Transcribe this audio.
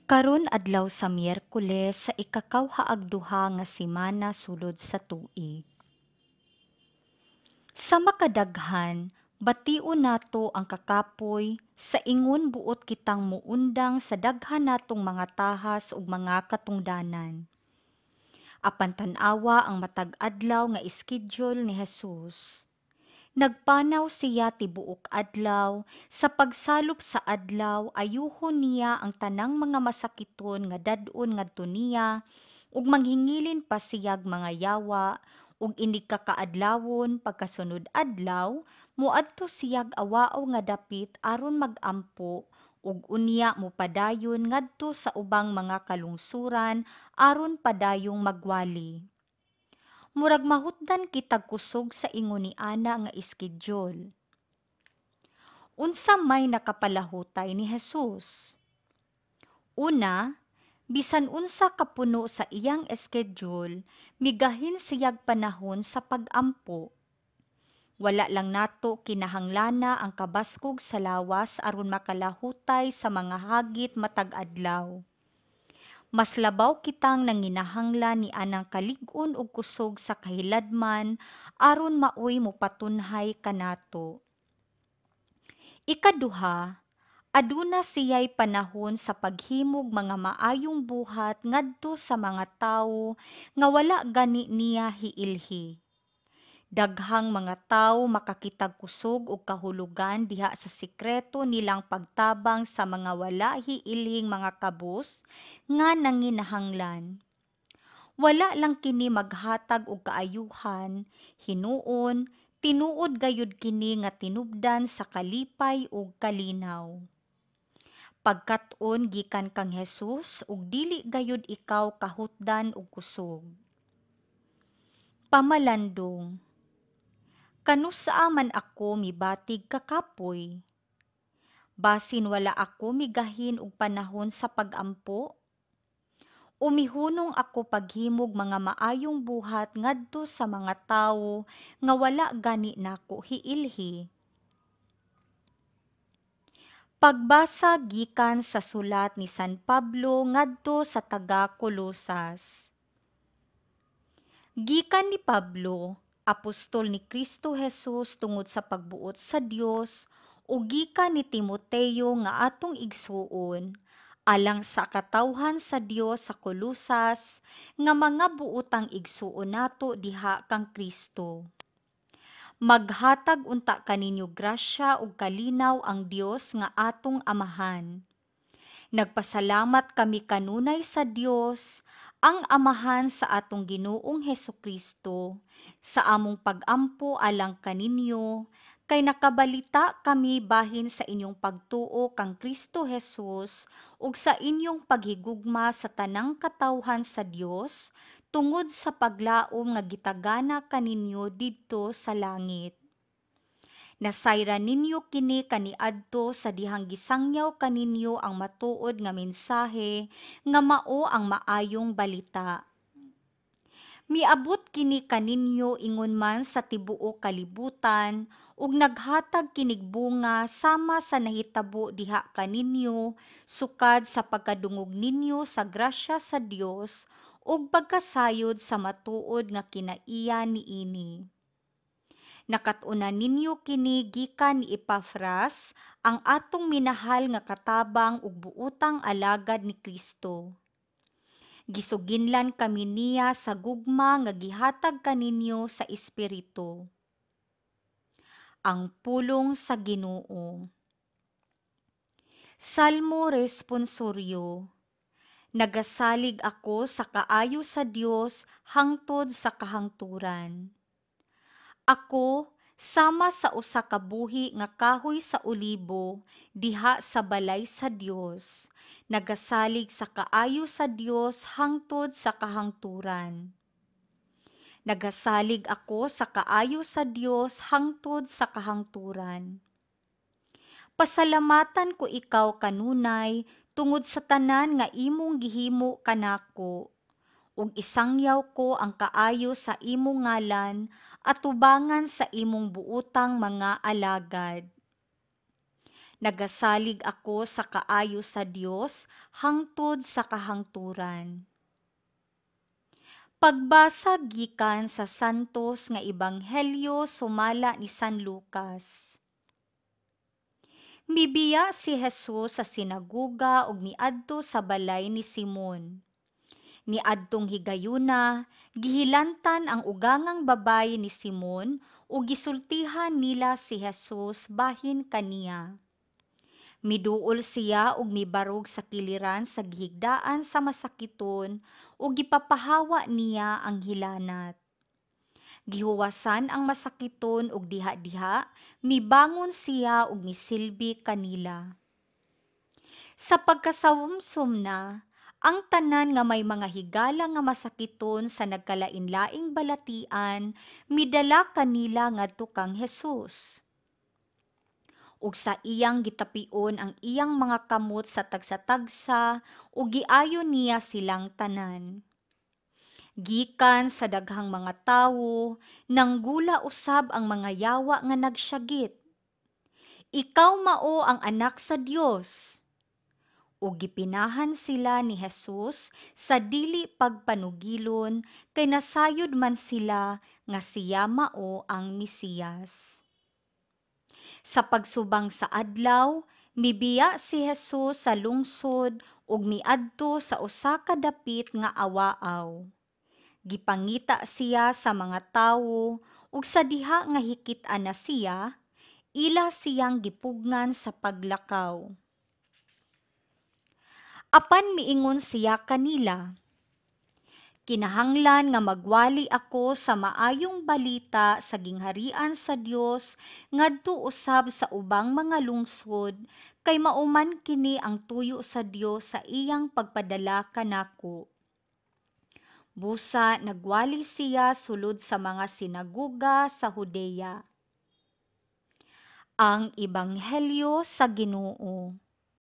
Karon adlaw sa Miyerkules sa ikakawhaag duha nga semana sulod sa tuig. Sa makadaghan, bation nato ang kakapoy sa ingon buot kitang muundang sa daghan natong mga tahas ug mga katungdanan. Apan tan-awa ang matag adlaw nga iskedyul ni Jesus. Nagpanaw siya tibuok adlaw, sa pagsalop sa adlaw ayuhon niya ang tanang mga masakiton nga dad-on ngadto niya ug manghingilin pa siyag mga yawa, ug inig kakaadlawon pagkasunod adlaw moadto siyag awaaw nga dapit aron mag-ampo ug unya mopadayon ngadto sa ubang mga kalungsuran aron padayong magwali. Murag mahutdan kitag kusog sa ingon ni ana nga iskedyul. Unsa may nakapalahutay ni Jesus? Una, bisan unsa kapuno sa iyang eskedyul, migahin siyag panahon sa pag-ampo. Wala lang nato kinahanglana ang kabaskog sa lawas aron makalahutay sa mga hagit matag adlaw. Mas labaw kitang nanginahanglan ni anang kalig-on ug kusog sa kahiladman aron maoy mopatunhay kanato. Ikaduha, aduna siya'y panahon sa paghimog mga maayong buhat ngadto sa mga tawo nga wala gani niya hiilhi. Daghang mga tawo makakitag kusog ug kahulugan diha sa sikreto nilang pagtabang sa mga wala hiilhing mga kabus nga nanginahanglan. Wala lang kini maghatag og kaayuhan, hinuon, tinuod gayud kini nga tinubdan sa kalipay ug kalinaw. Pagkat-on gikan kang Jesus ug dili gayud ikaw kahutdan og kusog. Pamalandong. Kanusaa man ako mibatig kakapoy? Basin wala ako migahin og panahon sa pag-ampo? O mihunong ako paghimog mga maayong buhat ngadto sa mga tawo nga wala gani nako hiilhi? Pagbasa gikan sa sulat ni San Pablo ngadto sa taga Colosas. Gikan ni Pablo, apostol ni Kristo Jesus tungod sa pagbuot sa Dios, ug gikan ni Timoteo nga atong igsuon, alang sa katawhan sa Dios sa Colosas nga mga buotang igsuon nato diha kang Kristo. Maghatag unta kaninyo grasya ug kalinaw ang Dios nga atong Amahan. Nagpasalamat kami kanunay sa Dios, ang Amahan sa atong Ginoong Hesukristo, sa among pag-ampo alang kaninyo, kay nakabalita kami bahin sa inyong pagtuo kang Kristo Jesus ug sa inyong paghigugma sa tanang katawhan sa Dios tungod sa paglaom nga gitagana kaninyo didto sa langit. Nasayran ninyo kini kaniadto sa dihang gisangyaw kaninyo ang matuod nga mensahe nga mao ang maayong balita. Miabot kini kaninyo ingon man sa tibuok kalibutan ug naghatag kinig bunga sama sa nahitabo diha kaninyo sukad sa pagkadungog ninyo sa grasya sa Dios ug pagkasayod sa matuod nga kinaiya niini. Nakat-unan ninyo kini gikan ni Epafras, ang atong minahal nga katabang ug buotang alagad ni Kristo. Gisuginlan kami niya sa gugma nga gihatag kaninyo sa Espiritu. Ang pulong sa Ginoo. Salmo Responsoryo. Nagasalig ako sa kaayo sa Dios hangtod sa kahangturan. Ako sama sa usa ka buhi nga kahoy sa olibo diha sa balay sa Dios, nagasalig sa kaayo sa Dios hangtod sa kahangturan. Nagasalig ako sa kaayo sa Dios hangtod sa kahangturan. Pasalamatan ko ikaw kanunay tungod sa tanan nga imong gihimo kanako, ug isangyaw ko ang kaayo sa imong ngalan atubangan sa imong buotang mga alagad. Nagasalig ako sa kaayo sa Dios hangtod sa kahangturan. Pagbasa gikan sa Santos nga Ebanghelyo sumala ni San Lucas. Mibiya si Jesus sa sinaguga ug miadto sa balay ni Simon. Niadtong higayuna, gihilantan ang ugangang babayi ni Simon ug gisultihan nila si Jesus bahin kaniya. Miduol siya ug mibarog sa kiliran sa gihigdaan sa masakiton ug gipapahawa niya ang hilanat. Gihuwasan ang masakiton ug diha-diha mibangon siya ug misilbi kanila. Sa pagkasawumsom na, ang tanan nga may mga higala nga masakiton sa nagkalain-laing balatian midala kanila ngadto kang Jesus. Ug sa iyang gitapion ang iyang mga kamot sa tagsa-tagsa ug giayo niya silang tanan. Gikan sa daghang mga tawo, nanggula usab ang mga yawa nga nagsyagit, "Ikaw mao ang Anak sa Dios!" Ug gipinahan sila ni Jesus sa dili pagpanugilon kay nasayod man sila nga siya mao ang Mesiyas. Sa pagsubang sa adlaw, mibiya si Jesus sa lungsod ug miadto sa usa ka dapit nga awaaw. Gipangita siya sa mga tawo ug sa diha nga hikit-an na siya, ila siyang gipugngan sa paglakaw. Apan miingon siya kanila, "Kinahanglan nga magwali ako sa maayong balita sa gingharian sa Dios ngadto usab sa ubang mga lungsod, kay mao man kini ang tuyo sa Dios sa iyang pagpadala kanako." Busa nagwali siya sulod sa mga sinaguga sa Judea. Ang Ebanghelyo sa Ginoo.